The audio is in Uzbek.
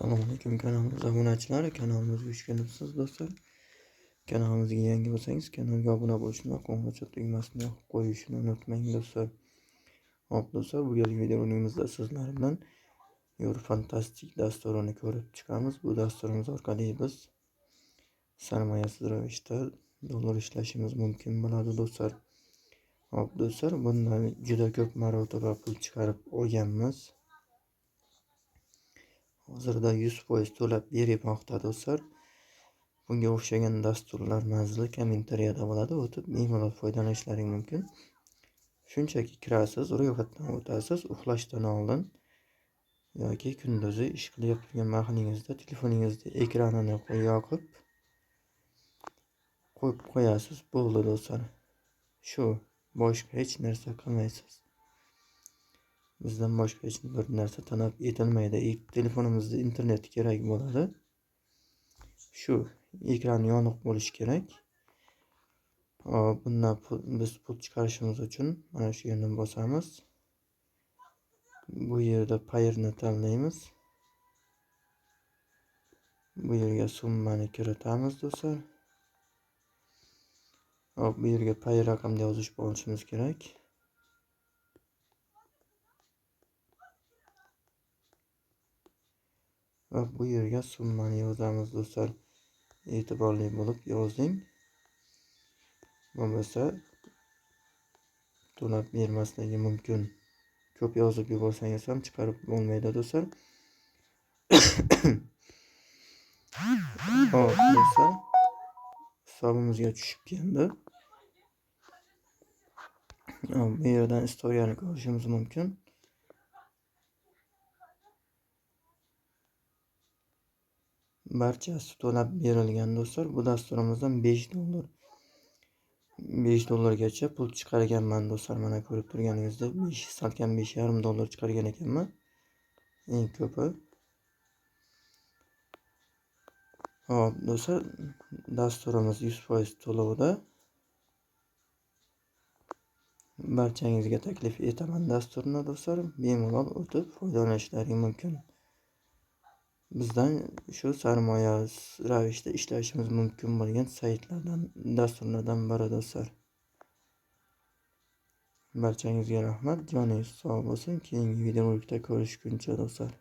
Assalomu alaykum kanalimiz obunachilari, kanalimizga xush kelibsiz do'stlar. Kanalimizga yangi bo'lsangiz, kanalga obuna bo'lishni va qo'ng'iroq tugmasini yoqib qo'yishni unutmang do'stlar. Xo'p do'stlar, bu videoimizda sizlar bilan Your Fantastic dasturini ko'rib chiqamiz. Bu dasturimiz orqali biz sarmoyasiz ravishda dollar ishlashimiz mumkin bo'ladi do'stlar. Xo'p do'stlar, bundan juda ko'p marotaba pul chiqarib olganmiz. Hozirda 100% to'lab bermoqda do'stlar. Bunga o'xshagan dasturlar manzili kommentariyada bo'ladi. O'tib bemalol foydalanishlaring mumkin. Shunchaki kirasiz, ro'yxatdan o'tasiz, uxlashdan oldin yoki kunduzi ish qilayotgan turgan mahalingizda telefoningizni ekranini yoqib qo'yib qo'yasiz. Bo'ldi do'stlar. Shu, boshqa hech narsa qilmaysiz. Bizdan boshqa hech bir narsa talab etilmaydi. Telefonimizda internet kerak bo'ladi. Shu ekran yoniq bo'lishi kerak. Bundan biz pul chiqarishimiz uchun mana shu yerni bosamiz. Bu yerda Payeerni tanlaymiz. Bu yerga summani kiritamiz do'stlar. Hop, bu yerga Payeer raqamni yozishib olishimiz kerak. Va bu yerga summani yozamiz do'stlar. E'tiborli bo'lib yozing. Bo'lmasa to'lab bermasligi mumkin. Ko'p yozib yuborsangiz ham chiqarib bo'lmaydi do'stlar. Hop do'stlar, hisobimizga tushib keldi. Bu yerdan istoriyani ko'rishimiz mumkin. Barchasi to'lab berilgan do'stlar. Bu dasturimizdan 5 dollargacha pul chiqarganman do'stlar. Mana ko'rib turganingizdek 5, salkam 5,5 dollar chiqargan ekanman. Eng ko'pi. Xo'p do'stlar, dasturimiz 100% to'lovda. Barchangizga taklif etaman dasturni do'stlar. Bemalol o'tib foydalanishlaring mumkin. Bizdan shu sarmoyasiz ravishda ishlashimiz mumkin bo'lgan saytlardan, dasturlardan biri do'stlar. Barchangizga rahmat, joningiz sog' bo'lsin. Keyingi videolikda ko'rishguncha do'stlar.